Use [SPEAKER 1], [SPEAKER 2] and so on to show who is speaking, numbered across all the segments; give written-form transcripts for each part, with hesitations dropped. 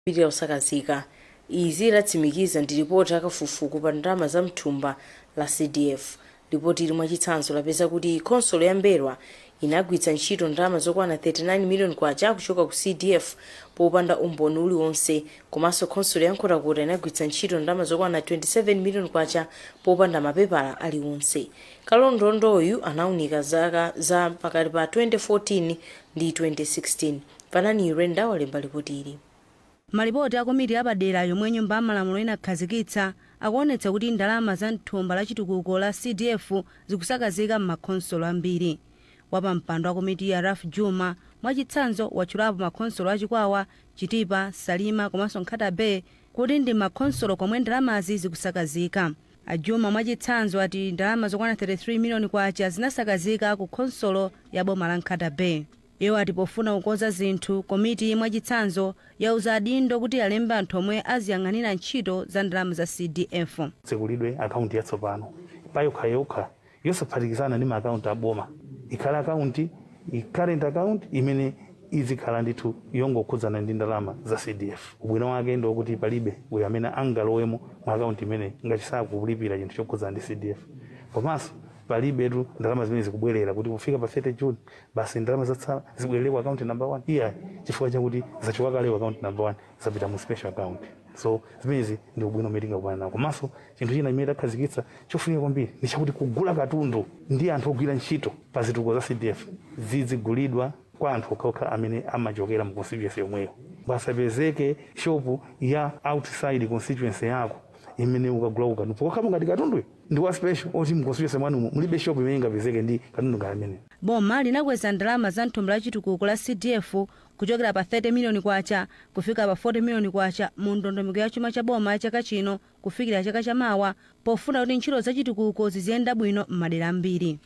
[SPEAKER 1] Pitirira kusakazika. Izi latsimikiza ndi lipoti la kafukufuku pa ndalama za mthumba la CDF. Lipotili mwachitsanzo lapeza kuti khonsolo ya M'mbelwa inagwiritsa ntchito ndalama zokwana K39 million kuchoka ku CDF popanda umboni uliwonse, komanso khonsolo ya Nkhotakota inagwiritsa ntchito ndalama zokwana K27 million popanda mapepala aliwonse. Kalondolondoyu anaunika zaka za pakati pa 2014 ndi 2016. Fanani Urenda walemba lipotili.
[SPEAKER 2] Malipoti a komiti yapadera yomwe Nyumba ya Malamulo inakhazikitsa akuonetsa kuti ndalama za mthumba la chitukuko la CDF zikusakazika m'makhonsolo ambiri. Wapampando wa komitiyi, a Ralph Jooma, mwachitsanzo watchulapo makhonsolo a Chikwawa, Chitipa, Salima komanso Nkhata Bay kuti ndi makhonsolo komwe ndalamazi zikusakazika. A Jooma mwachitsanzo ati ndalama zokwana K33 miliyoni zinasakazika ku khonsolo ya boma la Nkhata Bay. Iwo ati pofuna kukonza zinthu, komitiyi mwachitsanzo yauza adindo kuti alembe anthu omwe aziyang'anira ntchito za ndalama za CDF.
[SPEAKER 3] Tsekulidwe akaunti yatsopano payokhayokha, yosaphatikizana ndi maakaunti aboma. Ikhale akaunti, current account, imene izikhala ndithu yongokhudzana ndi ndalama za CDF. Ubwino wake ndi wokuti palibe uyo amene angalowemo mu akaunti imene ngati sakulipira chinthu chokhudzana ndi CDF. Komanso palibetu ndalama zimene zikubwerera kuti kufika pa 30 June basi ndalama zatsala zibwerere ku account number 1, iyayi, chifukwa chakuti zachoka kale ku account number 1, zapita mu special account. So zimenezi ndi ubwino umene tingakumana nawo. Komanso chinthu china chimene takhazikitsa chofunika kwambiri ndi chakuti kugula katundu ndi anthu ogwira ntchito pa zitukuko za CDF zizigulidwa kwa anthu okhaokha amene amachokera mu constituency yomweyo. Pasapezeke shopu ya outside constituency yako imene ukagula katundu, pokhapo ngati katunduyo ndi wa special oti mu constituency mwanumo mulibe shop imene ingapezeke ndi katundu ngati amene.
[SPEAKER 2] Boma linakweza ndalama za mthumba la chitukuko la CDF kuchokera pa K30 miliyoni kufika pa K40 miliyoni mu ndondomeko ya chuma cha boma ya chaka chino kufikira chaka chamawa, pofuna kuti ntchito za chitukuko ziziyenda bwino m'madera ambiri.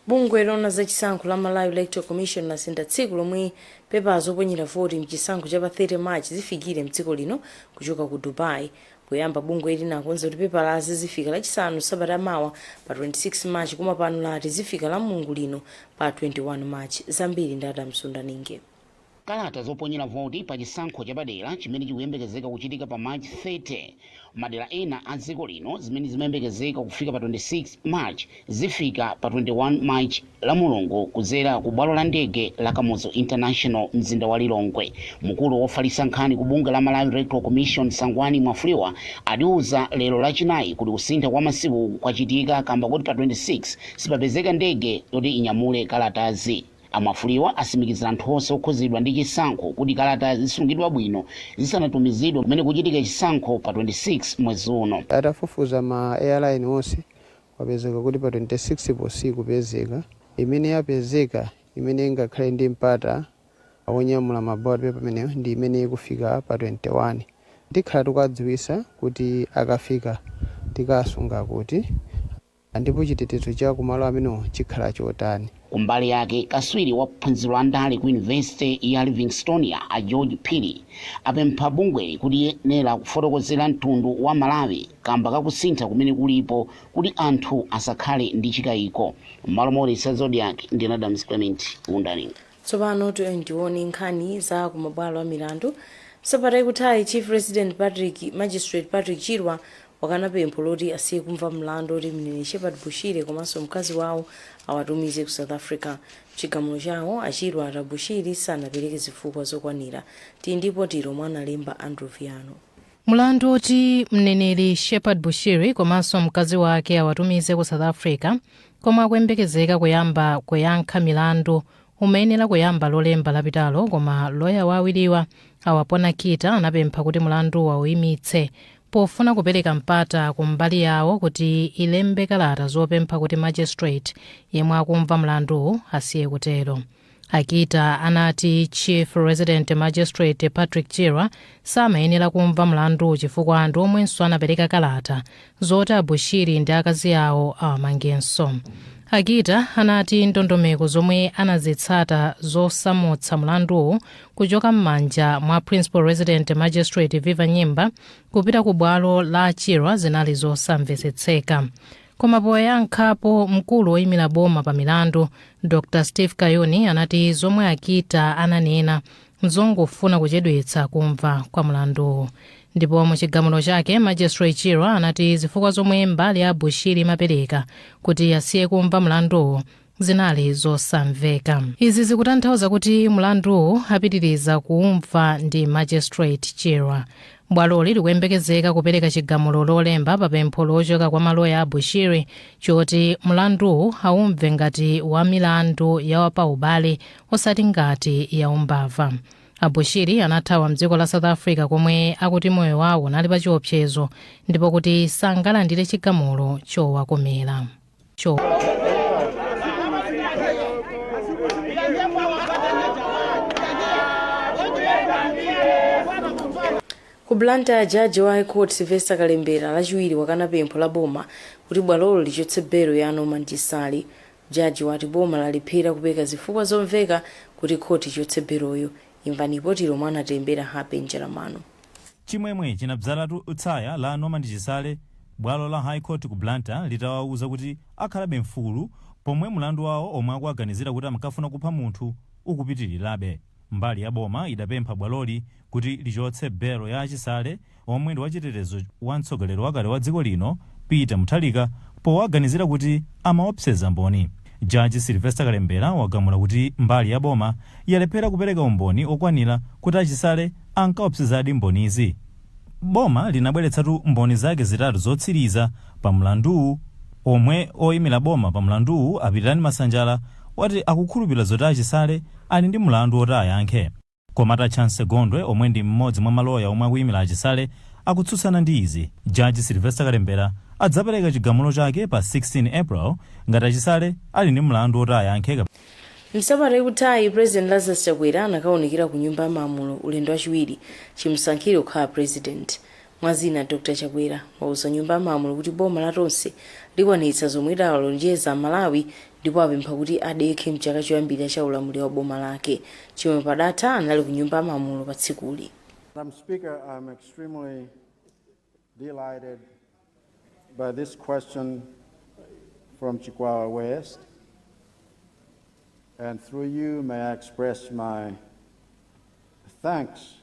[SPEAKER 1] Bungwe loona za chisankho la Malawi Electoral Commission lasintha tsiku lomwe pepala zoponyera voti mchisankho cha pa 30 March zifikire mdziko lino kuchoka ku Dubai. Poyamba bungwe linakonza kuti pepalazi zifika Lachisanu sabata mawa pa 26 March, koma pano lati zifika la Mulungu lino pa 21 March. Zambiri ndi Adam Sundaninge.
[SPEAKER 4] Kalata zoponyera voti pa chisankho chapadera chimene chikuyembekezeka kuchitika pa March 30 madera ena a dziko lino, zimene zimayembekezeka kufika pa 26 March, zifika pa 21 March, la Mulungu, kudzera ku bwalo la ndege la Kamuzu International, mzinda wa Lilongwe. Mkulu wofalitsa nkhani ku bungwe la Malawi Electoral Commission, Sangwani Mwafulirwa, adiuza lero Lachinayi kuti kusintha kwa masiku kwachitika kamba kuti pa 26 sipapezeka ndege yoti inyamule kalatazi. A Mwafulirwa asimikizira anthu onse okhuzidwa ndi chisankho kuti kalata zisungidwa bwino zisanatumizidwe kumene kuchitika chisankho pa 26 mwezi uno.
[SPEAKER 5] Atafufuza ma airline onse, kwapezeka kuti pa 26 posikupezeka. Imene yapezeka imene ingakhale ndi mpata wonyamula ma ballot paper ameneyo ndi imene ikufika pa 21. Tikhala tikuwadziwisa kuti akafika tikasunga kuti ndipo chitetezo cha kumalo amenewo chikhala chotani.
[SPEAKER 4] Kumbali yake, kaswiri wa phunziro la ndale ku University ya Livingstonia, a George Phiri, apempha bungweli kuti yenera kufotokozera mtundu wa Malawi kamba kakusintha kumene kulipo kuti anthu asakhale ndi chikayiko. M'malo mwa Zodiak, ndine Adams Clement Wundani.
[SPEAKER 1] Tsopano tione nkhani za kumabwalo a milandu. Sabata ikuthayi, Chief Resident Patrick Magistrate Patrick Chirwa wakana pempho loti asiye kumva mlandu oti mneneri Shepherd Bushiri komanso mkazi wawo awatumize ku South Africa. Mchigamulo chawo, a Chirwa ati Bushiri sanapereke zifukwa zokwanira. Tili ndipo tilo mwa analemba Andrew Viano.
[SPEAKER 6] Mulandu oti mneneri Shepherd Bushiri komanso mkazi wake awatumize ku South Africa, komwe akuyembekezeka kuyamba kuyankha milandu, umayenera kuyamba Lolemba lapitalo, koma loya wa awiriwa, a Wapona Kita, anapempha kuti mulanduwu awuyimitse pofuna kupereka mpata ku mbali yawo kuti ilembe kalata zopempha kuti magistrate yemwe akumva mlanduwu asiye kutero. A Kita anati Chief Resident Magistrate Patrick Chirwa samayenera kumva mlanduwu chifukwa anthu omwenso anapereka kalata zoti a Bushiri ndi akazi awo awamangenso. A Kita anati ndondomeko zomwe anazitsata zosamutsa mlanduwu kuchoka m'manja mwa Principal Resident Magistrate Viva Nyimba kupita ku bwalo la Chirwa zinali zosamvetsetseka. Koma poyankhapo, mkulu woyimira boma pa milandu, Dr Steve Kayuni, anati zomwe a Kita ananena Mzongofuna kuchedwetsa kumva kwa mlanduwu. Ndipo muchigamulo chake, Magistrate Chirwa anati zifukwa zomwe mbali ya Bushiri imapereka kuti asiye kumva mlanduwu zinali zosamveka. Izi zikutanthauza kuti mlanduwu apitiriza kuumva ndi Magistrate Chirwa. Bwaloli likuyembekezeka kupereka chigamulo Lolemba pa pempho lochoka kwa maloya a Bushiri choti mlanduwu aumve ngati wa milandu ya paubale, osati ngati ya umbava. Abushiri anathawa mdziko la South Africa, komwe akuti moyo wawo unali pa chiopsezo, ndipo kuti sangalandire chigamulo chowakomera.
[SPEAKER 1] Ku Blantyre, jaji wa High Court Sylvester Kalembera Lachiwiri wakana pempho la boma kuti bwalolo lichotse belo ya Norman Chisale. Jaji wati boma lalephera kupereka zifukwa zomveka kuti khoti ichotse beloyo. Imvani ripoti lomwe anatilembera Happy Njalamano.
[SPEAKER 7] Chimwemwe chinabzalatu tsaya la Norman Chisale bwalo la High Court ku Blantyre litawauza kuti akhalabe mfulu pomwe mlandu wawo omwe akuaganizira kuti amakafuna kupha munthu ukupitirirabe. Mbali ya boma idapempha bwaloli kuti lichotse belo ya Achisale, omwe ndi wachitetezo wa mtsogoleri wakale wa dziko lino Peter Mutharika, powaganizira kuti amaopseza mboni. Jaji Sylvester Kalembera wagamula kuti mbali ya boma yalephera kupereka umboni okwanira kuti Achisale ankaopsezadi mbonizi. Boma linabweretsatu mboni zake zitatu zotsiriza pa mlanduwu, omwe oyimira boma pa mlanduwu, Apitirani Masanjala, wati akukhulupirira zoti Achisale ali ndi mlandu woti ayankhe. Koma Chance Gondwe, omwe ndi mmodzi mwa maloya omwe akuyimira Achisale, akutsutsana ndi izi. Jaji Sylvester Kalembera adzapereka chigamulo chake pa 16 April ngati Achisale ali ndi mlandu woti ayankhe.
[SPEAKER 1] Msabata ikuthayi, President Lazarus Chakwera anakaonekera ku Nyumba ya Malamulo ulendo wachiwiri chimusankhire kukhala president. Mwazina, Dr Chakwera wauza Nyumba ya Malamulo kuti boma la Tonse likwanitsa zomwe idawalonjeza Malawi, ndipo apempha kuti adekhe mchaka choyambirira cha ulamuliro wa boma lake. Chimwemwe Padatha anali ku Nyumba ya Malamulo pa tsikuli.
[SPEAKER 8] Madam Speaker, I'm extremely delighted by this question from Chikwawa West. And through you, may I express my thanks.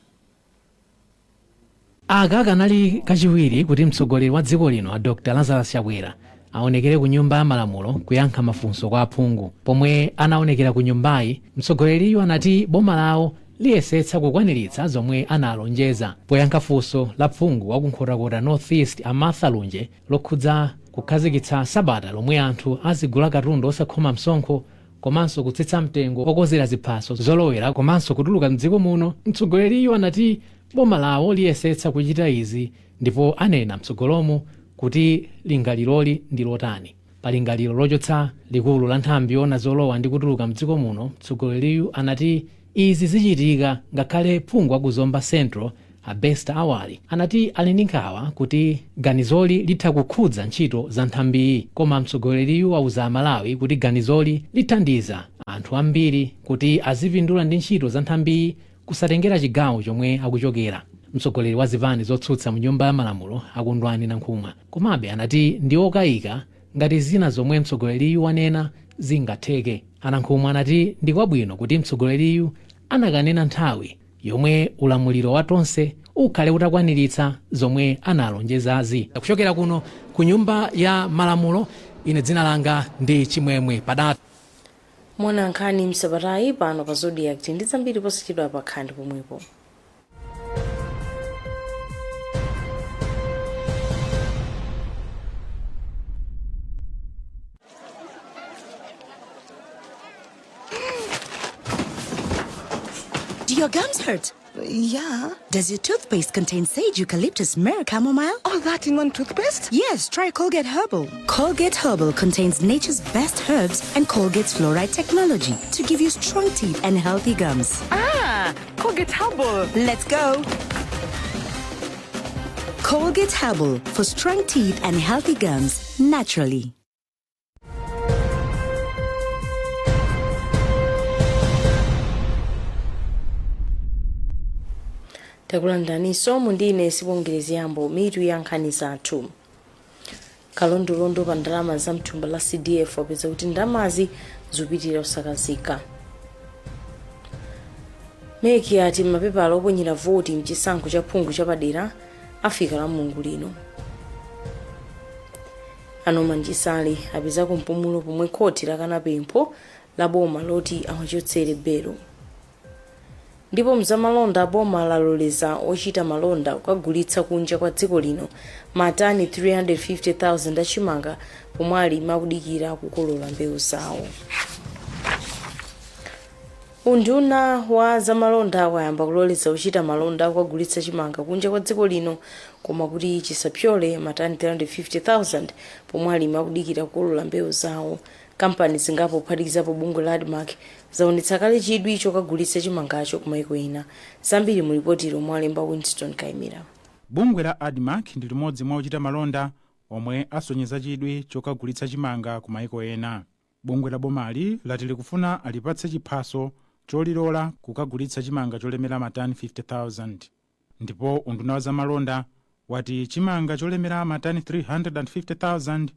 [SPEAKER 9] Aka kanali kachiwiri kuti mtsogoleri wa dziko lino a Dr Lazarus Chakwera aonekere ku Nyumba ya Malamulo kuyankha mafunso kwa aphungu. Pomwe anaonekera ku nyumbayi, mtsogoleriyu anati boma lawo liyesetsa kukwaniritsa zomwe analonjeza. Poyankha funso la phungu wa Kunkhotakota North East a Martha Lunje lokhudza kukhazikitsa sabata lomwe anthu azigula katundu osakhoma msonkho, komanso kutsitsa mtengo okonzera ziphaso zolowera komanso kutuluka mdziko muno, mtsogoleriyu anati boma lawo liyesetsa kuchita izi, ndipo anena mtsogolomo kuti lingaliroli ndi lotani. Pa lingaliro lochotsa likulu la nthambi yoona zolowa ndi kutuluka mdziko muno, mtsogoleriyu anati izi zichitika, ngakhale phungu wa ku Zomba Central a Bester Awali anati ali ndi nkhawa kuti ganizoli litha kukhudza ntchito za nthambiyi. Koma mtsogoleriyu wauza Amalawi kuti ganizoli lithandiza anthu ambiri kuti azipindula ndi ntchito za nthambiyi, kusatengera chigawo chomwe akuchokera. Mtsogoleri wa zipani zotsutsa mu Nyumba ya Malamulo a Kondwani Nankhumwa komabe anati ndi okayika ngati zina zomwe mtsogoleriyu wanena zingatheke. ANankhumwa anati ndi kwabwino kuti mtsogoleriyu anakanena nthawi yomwe ulamuliro wa Tonse ukhale utakwaniritsa zomwe analonjezazi. Kuchokera kuno ku Nyumba ya Malamulo, ine dzina langa ndi Chimwemwe Padatha.
[SPEAKER 1] Mwana nkhani msabatayi pano pa Zodiak ndi zambiri posachedwa pa khandi pomwepo.
[SPEAKER 10] Do your gums hurt?
[SPEAKER 11] Yeah.
[SPEAKER 10] Does your toothpaste contain sage, eucalyptus, myrrh, chamomile?
[SPEAKER 11] All that in one toothpaste?
[SPEAKER 10] Yes, try Colgate Herbal. Colgate Herbal contains nature's best herbs and Colgate's fluoride technology to give you strong teeth and healthy gums.
[SPEAKER 11] Ah, Colgate Herbal.
[SPEAKER 10] Let's go. Colgate Herbal, for strong teeth and healthy gums, naturally.
[SPEAKER 1] Takulandaninso mu ndine Sibongere Yambo. Mitu ya nkhani zathu: kalondolondo pa ndalama za mthumba la CDF wapeza kuti ndalamazi zikupitirira kusakazika. MEC ati mapepala oponyera voti mchisankho cha phungu chapadera afika la Mulungu lino. A Norman Chisale apezako mpumulo pomwe khoti lakana pempho la boma loti awachotsere belo. Ndipo mzamalonda, boma laloleza ochita malonda kukagulitsa kunja kwa dziko lino matani 350,000 achimanga pomwe alimi akudikira kukolola mbewu zawo. Unduna wa zamalonda wayamba kuloleza ochita malonda kukagulitsa chimanga kunja kwa dziko lino, koma kuti chisapyole matani 350,000 pomwe alimi akudikira kukolola mbewu zawo. Kampani zingapo, kuphatikizapo bungwe la ADMARC, zaonetsa kale chidwi chokagulitsa chimangacho kumaiko ena. Zambiri mu ripoti lomwe alemba Winston Kaimira.
[SPEAKER 12] Bungwe la ADMARC ndi limodzi mwa ochita malonda omwe asonyeza chidwi chokagulitsa chimanga ku maiko ena. Bungwe la bomali lati likufuna alipatse chiphaso cholilola kukagulitsa chimanga cholemera matani 50,000, ndipo unduna wa zamalonda wati chimanga cholemera matani 350,000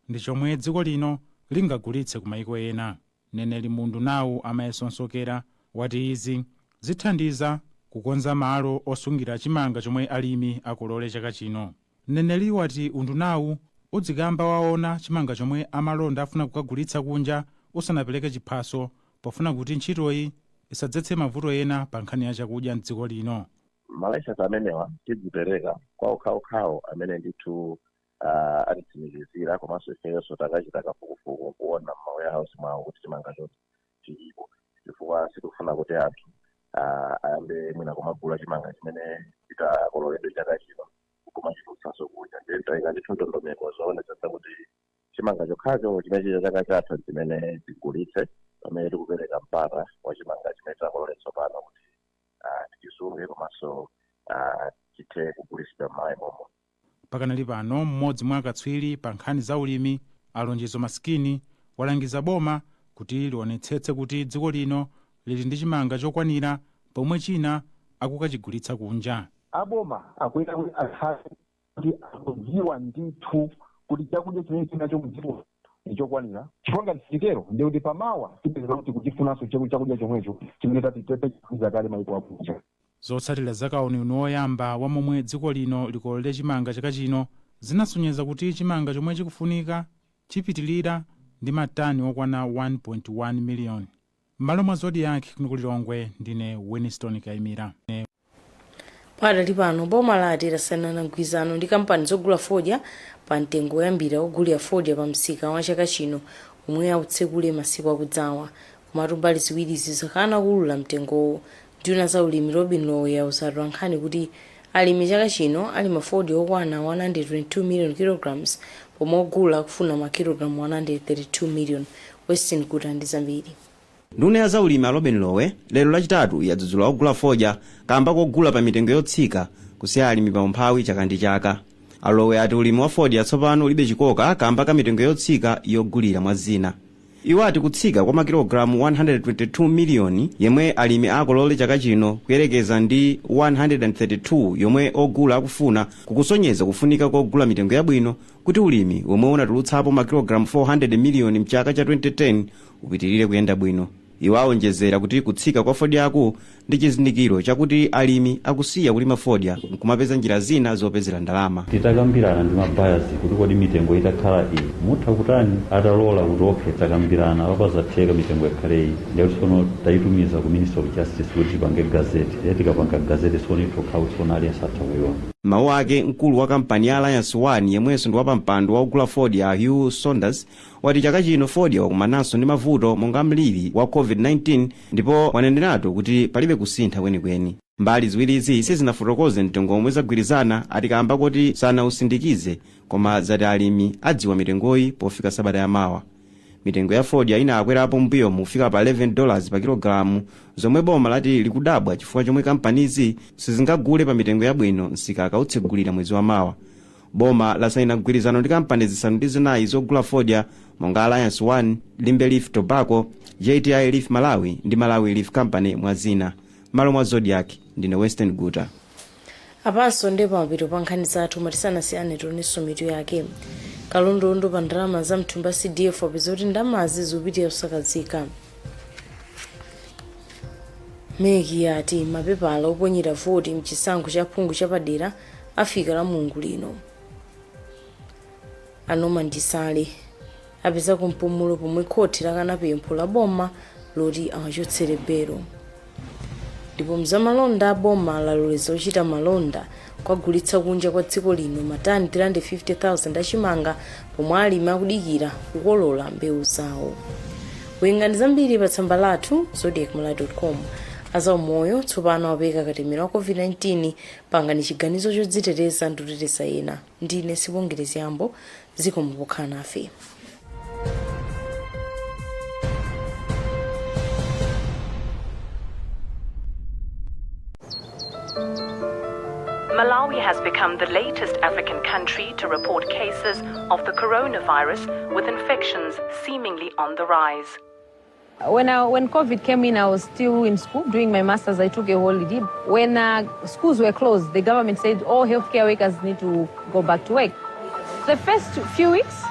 [SPEAKER 12] ndi chomwe dziko lino lingagulitse ku maiko ena. Mneneri mu undunawu, a Mayeso Msokera, wati izi zithandiza kukonza malo osungira chimanga chomwe alimi akolole chaka chino. Mneneri wati undunawu udzikamba waona chimanga chomwe amalonda afuna kukagulitsa kunja usanapereke chiphaso, pofuna kuti ntchitoyi isadzetse mavuto ena pa nkhani ya chakudya mdziko lino.
[SPEAKER 13] Malaisensi amenewa tidzipereka kwa okhaokhawo amene ndithu atitsimikizira, komanso ifeyonso takachita kafukufuku kuona m'ma warehouse mwawo kuti chimanga choti chilipo, chifukwa sitikufuna kuti anthu ayambe mwina kumagula chimanga chimene chitakololedwe chaka chino kumachitulutsanso kunja. Ndiye tayika ndithu ndondomeko zoonetsetsa kuti chimanga chokhacho chimene chicha chaka chatha chimene tigulitse, pamene tikupereka mpata wa chimanga chimene takolole tsopano kuti tichisunge komanso chithe kugulitsidwa m'Malawi momo.
[SPEAKER 12] Pakanali pano, mmodzi mwa akatswiri pa nkhani za ulimi, Alonjezo Masikini, walangiza boma kuti lionetsetse kuti dziko lino lili ndi chimanga chokwanira pomwe china akukachigulitsa kunja.
[SPEAKER 14] Aboma akuyenera kuti akhale kuti akudziwa ndithu kuti chakudya chimene tinacho mdziko ndi chokwanira, chifukwa ngati sichitero ndiye kuti pamawa tipeza kuti kuchifunanso chakudya chomwecho chimene tatitumiza kale maiko akunja.
[SPEAKER 12] Zotsatira za kauniuni woyamba wa momwe dziko lino likolole chimanga chaka chino zinasonyeza kuti chimanga chomwe chikufunika chipitilira ndi matani okwana 1.1 miliyoni. M'malo mwa Zodiak, kuno ku Lilongwe, ndine Winston Kaimira.
[SPEAKER 1] Padali pano, boma lati lasayinana mgwirizano ndi kampani zogula fodya pa mtengo woyambira wogulira fodya pa msika wa chaka chino omwe autsekule masiku akudzawa. Komatu mbali ziwirizi zakana kuulula mtengowo. Nduna za ulimi Lobin Lowe yauza atolankhani kuti alimi chaka chino alima fodya okwana 122 million kilograms, pomwe ogula akufuna makilogalamu 132 million. Weston Kuta ndi zambiri.
[SPEAKER 15] Nduna ya zaulimi a Lobin Lowe lero Lachitatu yadzudzula ogula fodya kamba kogula pa mitengo yotsika, kusiya alimi pa umphawi chaka ndi chaka. A Lowe ati ulimi wa fodya tsopano ulibe chikoka kamba ka mitengo yotsika yogulira, mwa zina. Iwo ati kutsika kwa makilogalamu 122 miliyoni yemwe alimi akolole chaka chino kuyerekeza ndi 132 yomwe ogula akufuna kukusonyeza kufunika kogula mitengo yabwino kuti ulimi womwe unatulutsapo makilogalamu 400 miliyoni mchaka cha 2010 upitirire kuyenda bwino. Iwo awonjezera kuti kutsika kwa fodyaku ndi chizindikiro chakuti alimi akusiya kulima fodya nkumapeza njira zina zopezera ndalama.
[SPEAKER 16] Titakambirana ndi ma buyers kuti kodi mitengo itakhala iyi mutha kutani, atalola kuti okay, takambirana, apazatheka mitengo ikhale iyi, ndikuti tsono tayitumiza ku Ministry of Justice kuti tipange gazette. Ndiye tikapanga gazette, tsono itokhala kuti tsono aliyense atha kuiona.
[SPEAKER 15] Mawu ake, mkulu wa kampani ya Alliance One yemwenso ndi wapampando wa ogula fodya, Hugh Saunders, wati chaka chino fodya wakumananso ndi mavuto monga mliri wa COVID-19, ndipo waneneratu kuti palibe kusintha kwenikweni. Mbali ziwirizi sizinafotokoze mtengo omwe zagwirizana, ati kamba kuti sanausindikize, koma zati alimi adziwa mitengoyi pofika sabata yamawa. Mitengo ya fodya inakwerapo mbuyo mufika pa $11 pa kilogalamu, zomwe boma lati likudabwa chifukwa chomwe kampanizi sizingagule pa mitengo yabwino msika akautsegulira mwezi wamawa. Boma lasayina mgwirizano ndi kampani zisanu ndi zinayi zogula fodya monga Alliance One, Limbe Leaf Tobacco, JTI Leaf Malawi ndi Malawi Leaf Company, mwa zina. Malo mwa Zodiak, ndine Western Guta.
[SPEAKER 1] Apanso ndi pamapeto pa nkhani zathu. Matisanasiyane, tionenso mitu yake. Kalondolondo pa ndalama za mthumba CDF apeza kuti ndalamazi zikupitirira kusakazika. MEC yati mapepala oponyera voti mchisankho cha phungu chapadera afika la Mulungu lino. A Norman Chisale apeza mpumulo pomwe khoti lakana pempho la boma loti awachotsere belo. Ndipo mzamalonda, boma laloleza ochita malonda kukagulitsa kunja kwa dziko lino matani 350,000 achimanga pomwe alimi akudikira kukolola mbewu zawo. Werengani zambiri pa tsamba lathu zodiakmalawi.com. Azaumoyo tsopano apereka katemera wa COVID-19. Pangani chiganizo chodziteteza ndi kuteteza ena. Ndine Sibongere Ziyambo, zikomo pokhala nafe.
[SPEAKER 17] Malawi has become the latest African country to report cases of the coronavirus, with infections seemingly on the rise.
[SPEAKER 18] When COVID came in, I was still in school doing my master's. I took a holiday. When schools were closed, the government said all healthcare workers need to go back to work. The first few weeks,